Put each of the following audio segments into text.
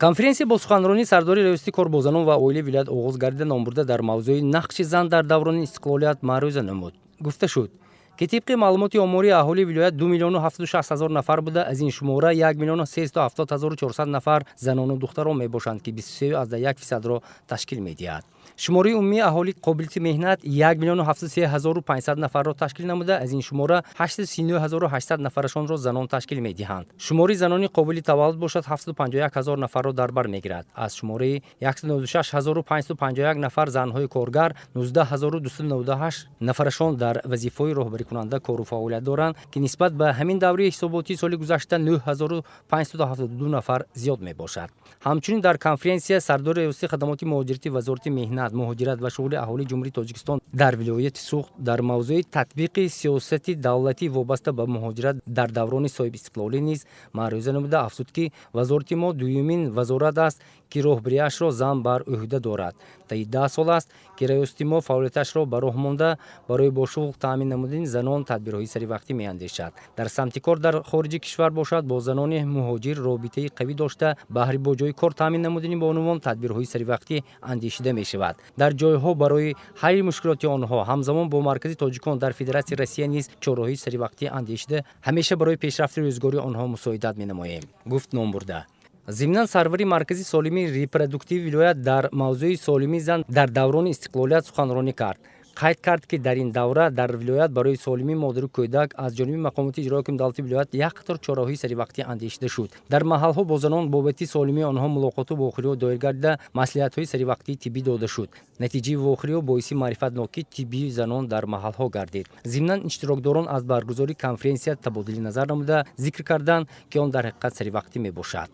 Конференсия бо суханронии сардори Раёсати кор бо занон ва оилаи вилоят оғоз гардида, номбурда дар мавзӯи нақши зан дар даврони истиқлолият маърӯза намуд. Гуфта шуд, ки тибқи маълумоти омории аҳолии вилоят 2 760 000 нафар буда, аз ин шумора 1 370 400 нафар занону духтарон мебошанд, ки 23,1 фисадро ташкил медиҳад. Шумораи умумии аҳолии қобилияти меҳнат 1 703 500 нафарро ташкил намуда, аз ин шумора 839 800 нафарашонро занон ташкил медиҳанд. Шумораи занони қобили таваллуд бошад, 751 ҳазор нафарро дар бар мегирад. Аз шумораи 196 551 нафар занҳои коргар 19 298 нафарашон дар вазифаҳои роҳбарикунанда кору фаъолият доранд, ки нисбат ба ҳамин давраи ҳисоботии соли гузашта 9572 нафар зиёд мебошад. Ҳамчунин дар конференсия сардори Раёсати хадамоти муҳоҷирати Вазорати меҳнат, муҳоҷират ва шуғли аҳолии Ҷумҳурии Тоҷикистон дар вилояти Суғд дар мавзӯи татбиқи сиёсати давлатӣ вобаста ба муҳоҷират дар даврони соҳибистиқлолӣ низ маърӯза намуда, афзуд, ки вазорати мо дуюмин вазорат аст, ки роҳбарияшро зан бар ӯҳда дорад. Таи 10 сол аст, ки раёсати мо фаъолияташро ба роҳ монда, барои бо шуғл таъмин намудани занон тадбирҳои саривақтӣ меандешад. Дар самти кор дар хориҷи кишвар бошад, бо занони муҳоҷир робитаи қавӣ дошта, баҳри бо ҷои кор таъмин намудани бонувон тадбирҳои саривақтӣ андешида мешавад. Дар ҷойҳо барои ҳалли мушкилоти онҳо ҳамзамон бо Маркази тоҷикон дар Федератсияи Россия низ чораҳои саривақтӣ андешида, ҳамеша барои пешрафти рӯзгори онҳо мусоидат менамоем, гуфт номбурда. Зимнан сарвари Маркази солимии репродуктивии вилоят дар мавзӯи солимии зан дар даврони истиқлолият суханронӣ кард. Қайд кард, ки дар ин давра дар вилоят барои солимии модару кӯдак аз ҷониби мақомоти иҷрои ҳукми давлати вилоят як қатор чораҳои саривақтӣ андешида шуд. Дар маҳалҳо бо занон бобати солимии онҳо мулоқоту вохӯриҳо доир гардида, маслиҳатҳои саривақтии тиббӣ дода шуд. Натиҷаи вохӯриҳо боиси маърифатнокии тиббии занон дар маҳалҳо гардид. Зимнан иштирокдорон аз баргузории конференсия табодули назар намуда, зикр карданд, ки он дар ҳақиқат саривақтӣ мебошад.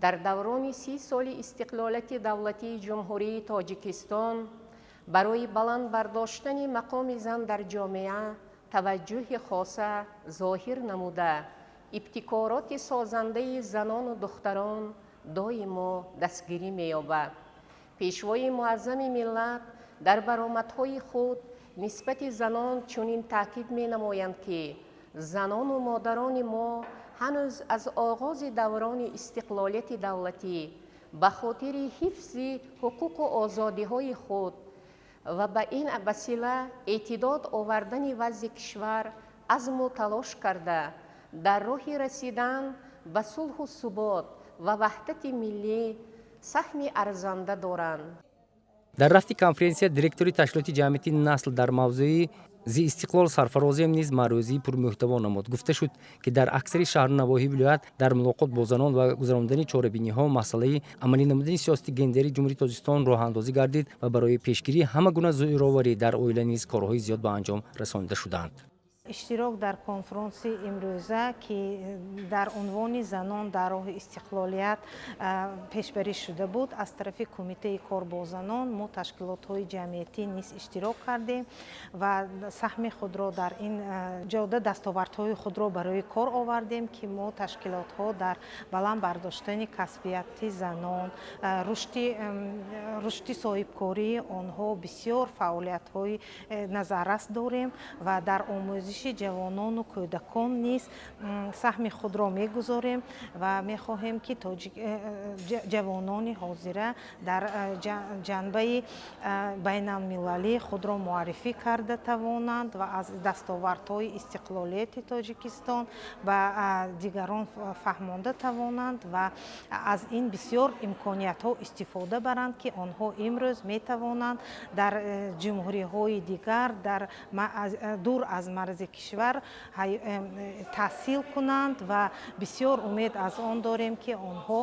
Дар даврони 30 соли истиқлолияти давлатии Ҷумҳурии Тоҷикистон барои баланд бардоштани мақоми зан дар ҷомеа таваҷҷӯҳи хоса зоҳир намуда, ибтикороти созандаи занону духтарон доимо дастгирӣ меёбад. Пешвои муаззами миллат дар баромадҳои худ нисбати занон чунин таъкид менамоянд, ки занону модарони мо ҳанӯз аз оғози даврони истиқлолияти давлатӣ ба хотири ҳифзи ҳуқуқу озодиҳои худ ва ба ин васила эътидол овардани вазъи кишвар азму талош карда, дар роҳи расидан ба сулҳу субот ва ваҳдати миллӣ саҳми арзанда доранд. Дар рафти конференсия директори ташкилоти ҷамъияти «Насл» дар мавзӯи «Зи истиқлол сарфарозем» низ маърӯзии пурмуҳтаво намуд. Гуфта шуд, ки дар аксари шаҳру навоҳии вилоят дар мулоқот бо занон ва гузарондани чорабиниҳо масъалаи амалӣ намудани сиёсати гендерии Ҷумҳурии Тоҷикистон роҳандозӣ гардид ва барои пешгирии ҳама гуна зӯроварӣ дар оила низ корҳои зиёд ба анҷом расонида шуданд. Иштирок дар конфронси имрӯза, ки дар унвони «Занон дар роҳи истиқлолият» пешбарӣ шуда буд аз тарафи Кумитаи кор бо занон, мо ташкилотҳои ҷамъиятӣ низ иштирок кардем ва саҳми худро дар ин ҷода, дастовардҳои худро барои кор овардем, ки мо ташкилотҳо дар баланд бардоштани касбияти занон, рушди соҳибкории онҳо бисёр фаъолиятҳои назаррас дорем ва дар омӯзиши ҷавонону кӯдакон низ саҳми худро мегузорем ва мехоҳем, ки ҷавонони ҳозира дар ҷанбаи байналмилалӣ худро муаррифӣ карда тавонанд ва аз дастовардҳои истиқлолияти Тоҷикистон ба дигарон фаҳмонда тавонанд ва аз ин бисёр имкониятҳо истифода баранд, ки онҳо имрӯз метавонанд дар ҷумҳуриҳои дигар, дар дур аз марзи кишвар таҳсил кунанд. Ва бисёр умед аз он дорем, ки онҳо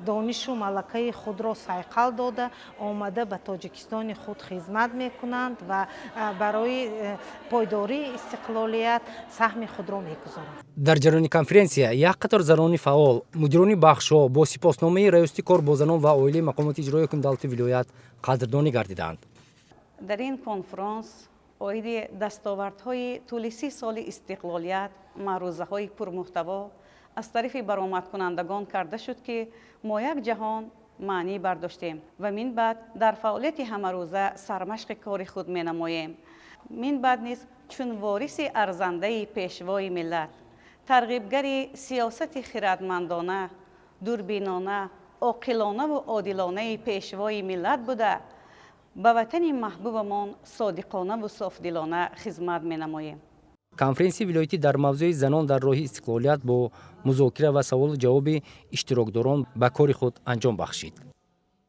донишу малакаи худро сайқал дода, омада ба Тоҷикистони худ хизмат мекунанд ва барои пойдории истиқлолият саҳми худро мегузоранд. Дар ҷараёни конференсия як қатор занони фаъол, мудирони бахшҳо бо сипосномаи Раёсати кор бо занон ва оилаи мақомоти иҷроии ҳукми давлати вилоят қадрдонӣ гардиданд. Дар ин конфронс оиди дастовардҳои тӯли 30 соли истиқлолият маърӯзаҳои пурмуҳтаво аз тарафи баромадкунандагон карда шуд, ки мо як ҷаҳон маънӣ бардоштем ва минбаъд дар фаъолияти ҳамарӯза сармашқи кори худ менамоем. Минбаъд низ чун вориси арзандаи пешвои миллат, тарғибгари сиёсати хиратмандона, дурбинона, Оқилонаву одилонаи Пешвои миллат буда, ба ватани маҳбубамон содиқонаву софдилона хизмат менамоем. Конференсияи вилоятӣ дар мавзӯи «Занон дар роҳи истиқлолият» бо музокира ва саволу ҷавоби иштирокдорон ба кори худ анҷом бахшид.